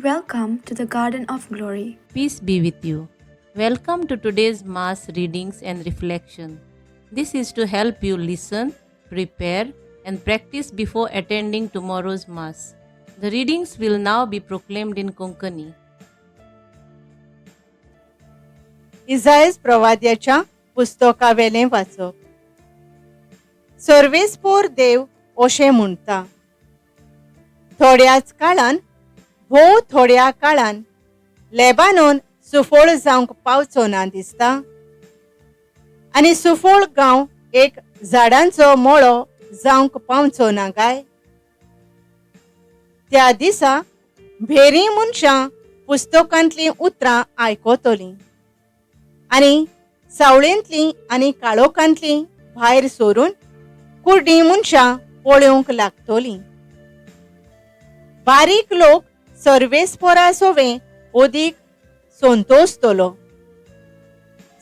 Welcome to the Garden of Glory. Peace be with you. Welcome to today's Mass readings and reflection. This is to help you listen, prepare, and practice before attending tomorrow's Mass. The readings will now be proclaimed in Konkani. इजायस प्रवाद्याच्या पुस्तकावेलें वाचप. सर्वेस्पोर देव अशें म्हणटा, थोड्याच काळान, भोव थोड्या काळान लेबानोन सुफळ जावंक पावचो ना दिसता आनी सुफळ गांव एक झाडांचो मळो जावंक पावचो ना काय? त्या दिसा भेरी मनशां पुस्तकांतलीं उतरां आयकतलीं आनी सावळेंतलीं आनी काळोखांतलीं भायर सरून कुर्डी मनशां पळोवंक लागतलीं. बारीक लोक सर्वेस्पोरा सोवे अदीक संतोसतलो.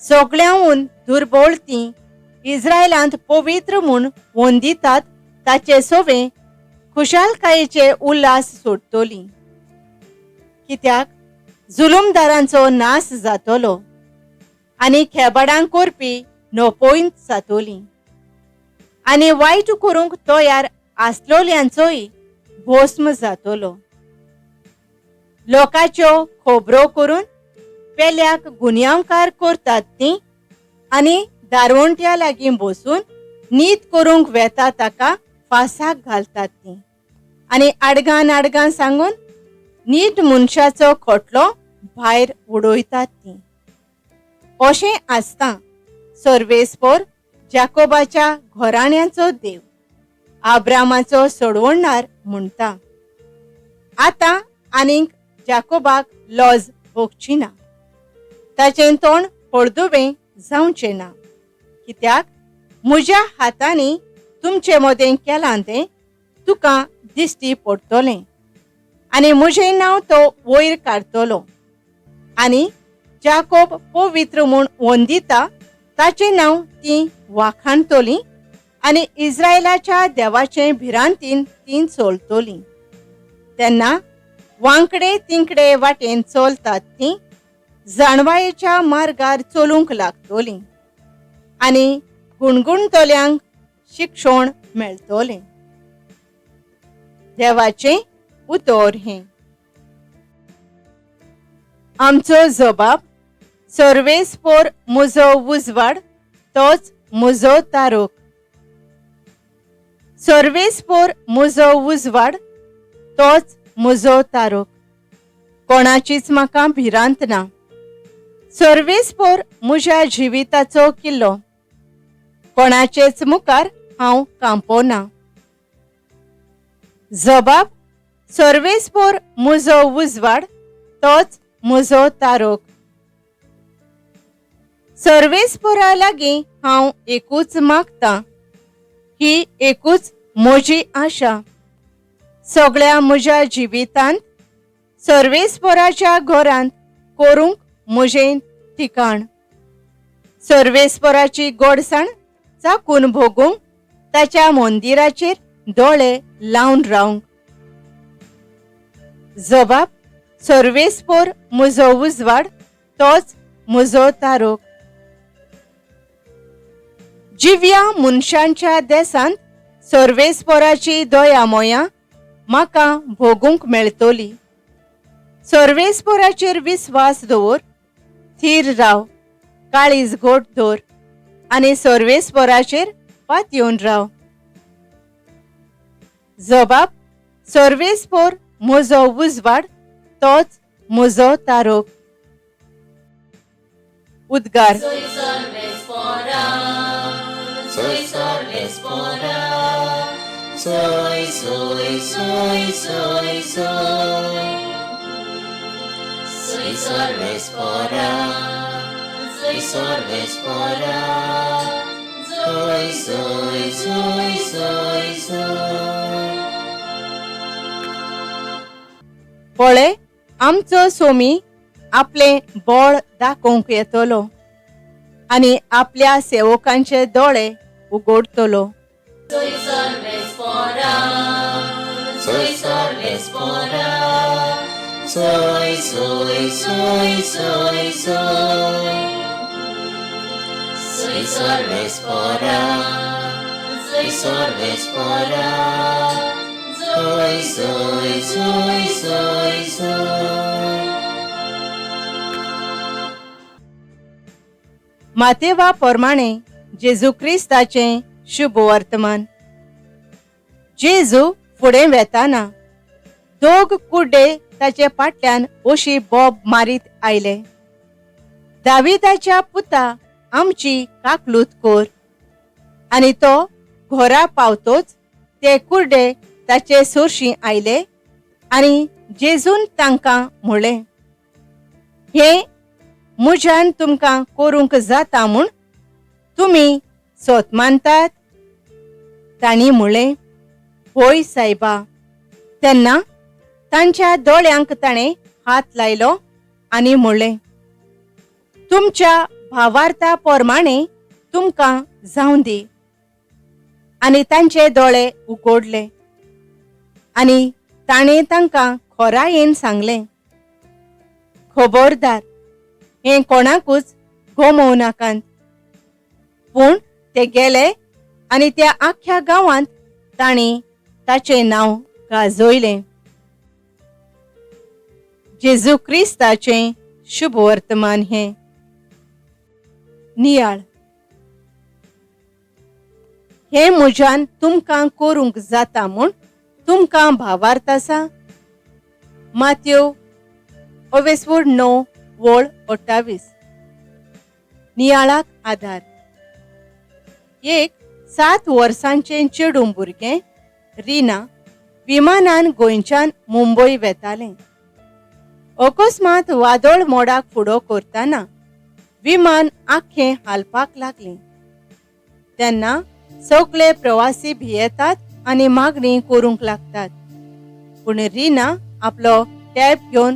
सगळ्यांहून दुर्बळ तीं इस्रायलांत पवित्र म्हूण वंदितात ताचे सोवे खुशालकायेचे उल्हास सोडटली. कित्याक जुलुमदारांचो नाश जातलो आनी खेबाडां करपी नपोयंत जातली आनी वायट करूंक तयार आसलोल्यांचोय भस्म जातलो. लोकांच्यो खबरो करून पेल्याक गुन्यांवकार करतात ती आनी दारवंट्या लागीं बसून नीत करूंक वेता ताका फासाक घालतात ती आनी आडगां आडगां सांगून नीट मनशाचो खोटलो भायर उडयतात ती. अशें आसता सर्वेस्पोर जाकोबाच्या घराण्याचो देव आब्रामाचो सोडवणार म्हणटा, आतां आनीक जाकोबाक लज भोगची ना, ताचें तोंड हळदुवें जावचें ना. कित्याक म्हज्या हातांनी तुमचे मदें केलां तें तुका दिश्टी पडटलें आनी म्हजें नांव तो वयर काडटलो आनी जाकोब पवित्र म्हूण वंदिता ताचें नांव तीं वाखाणतलीं आनी इस्रायलाच्या देवाचे भिरांतीन तीं चलतलीं. तेन्ना वांकडे तिंकडे वाटेन चलतात तीं जाणवायेच्या मार्गार चलूंक लागतलीं आनी गुणगुणतल्यांक शिक्षण मेळटलें. देवाचें उतर हें. आमचो जबाब सर्वेस्पोर म्हजो उजवाड तोच म्हजो तारोक. सर्वेस्पोर म्हजो उजवाड तोच म्हजो तारोक. कोणाचीच म्हाका भिरांत ना. सर्वेस्पोर म्हज्या जिविताचो किल्लो. कोणाचेच मुखार हांव कांपना. जबाब सर्वेस्पोर म्हजो उजवाड तोच म्हजो तारोक. सर्वेस्पोरा लागीं हांव एकूच मागतां, ही एकूच म्हजी आशा. सगळ्या म्हज्या जिवितांत सर्वेस्पोराच्या घरांत करूंक म्हजें ठिकाण. सर्वेस्पोराची गोडसाण चाकून भोगूंक ताच्या मंदिराचेर दोळे लावन रावंक. जबाब सर्वेस्पोर म्हजो उजवाड तोच म्हजो तारोक. जिव्या मनशांच्या देसांत सर्वेस्पोराची दया मोया म्हाका भोगूंक मेळटली. सर्वेस्पोराचेर विस्वास दवर, थीर राव, काळीज घट दवर आनी सर्वेस्पोराचेर पातयेवन राव. जबाब सर्वेस्पोर म्हजो उजवाड तोच म्हजो तारोक. उद्गार. Soy Sarvespora, soy, soy, soy, soy, soy. Soy Sarvespora, soy Sarvespora, soy, soy, soy, soy, soy. पळय आमचो सोमी आपलें बळ दाखोवंक येतलो आनी आपल्या सेवकांचे दोळे उगडटलो. Soy Sarvespora, soy Sarvespora, सोय सोय सोय सोय सोय. सोय सर्वेस्पोरा, सोय सर्वेस्पोरा, सोय सोय सोय सोय सोय. मातेवा प्रमाणे जेजू क्रिस्ताचें शुभ वर्तमान. जेजू फुडें वेताना दोग कुड्डे ताचे फाटल्यान अशी बोब मारीत आयले, दाविदाच्या पुता आमची काकलूत कोर. आनी तो घरा पावतोच ते कुड्डे ताचे सोरशी आयले आनी जेजून तांकां म्हणलें, हें म्हज्यान तुमकां करूंक जाता म्हूण तुमी सोत मानतात? तांणी म्हणलें, होय सायबा. तेन्ना तांच्या दोळ्यांक ताणें हात लायलो आनी म्हणलें, तुमच्या भावार्था प्रमाणे तुमकां जावं दी. आनी तांचे दोळे उगडले आनी ताणें तांकां खोरायेन सांगलें, खबरदार, हें कोणाकूच गमोवं नाकात. पूण ते गेले आनी त्या आख्ख्या गांवांत तांणी ताचें नांव गाजयलें. जेजू क्रिस्ताचें शुभ वर्तमान हें. नियाळ. हें म्हज्यान तुमकां करूंक जाता म्हूण तुमकां भावार्थ आसा? मात्यो अवेस्वूर 9 वळ 28. नियाळाक आदार. एक 7 वर्सांचें चेडूं भुरगें रिना विमानान गोंयच्यान मुंबय वेतालें. अकस्मात वादळ मोडाक फुडो करतना विमान आख्खें हालपाक लागलें. तेन्ना सगळे प्रवासी भियेतात आनी मागणी करूंक लागतात. पूण रिना आपलो टॅब घेवन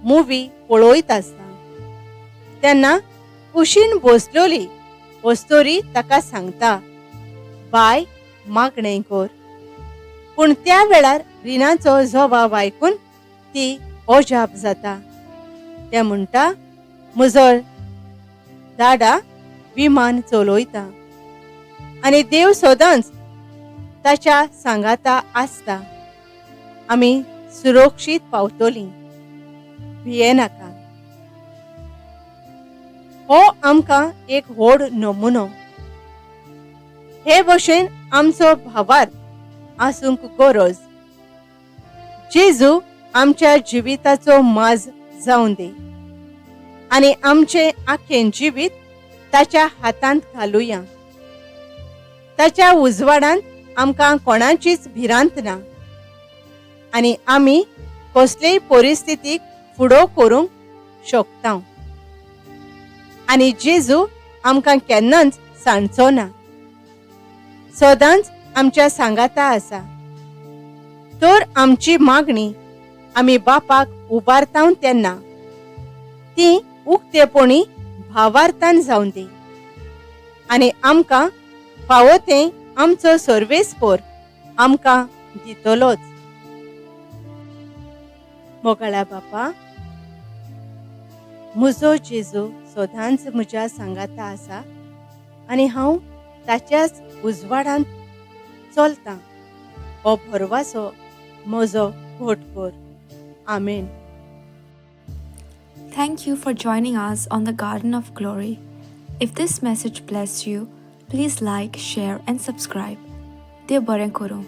मुवी पळयत आसता. तेन्ना कुशीन बसलोली वस्तोरी ताका सांगता, बाय मागणें कर. पूण त्या वेळार रिनाचो जबाब आयकून ती अजाप जाता. तें म्हणटा, म्हजो दादा विमान चलयता आनी देव सदांच ताच्या सांगाता आसता. आमी सुरक्षीत पावतलीं, भियेनाका. हो आमकां एक व्हड नमुनो. हे भशेन आमचो भावार्थ आसूंक गरज. जेजू आमच्या जिविताचो माज जावन दी आनी आमचें आख्खें जिवीत ताच्या हातांत घालुया. ताच्या उजवाडांत आमकां कोणाचीच भिरांत ना आनी आमी कसलेय परिस्थितीक फुडो करूंक शकता. आनी जेजू आमकां केन्नाच सांडचो ना, सदांच आमच्या सांगाता आसा. तर आमची मागणी आमी बापाक उबारता तेन्ना ती उक्तेपणी भावार्थान जावन दी आनी आमकां फावो तें आमचो सर्वेस्पोर आमकां दितलोच. मोगाळा बापा, म्हजो जेजू सदांच म्हज्या सांगाता आसा आनी हांव ताच्याच उजवाडांत चलतां. हो भरवासो म्हजो घट कर. आमेन. Thank you for joining us on the Garden of Glory. If this message blessed you, please like, share, and subscribe. देव बरें करूं.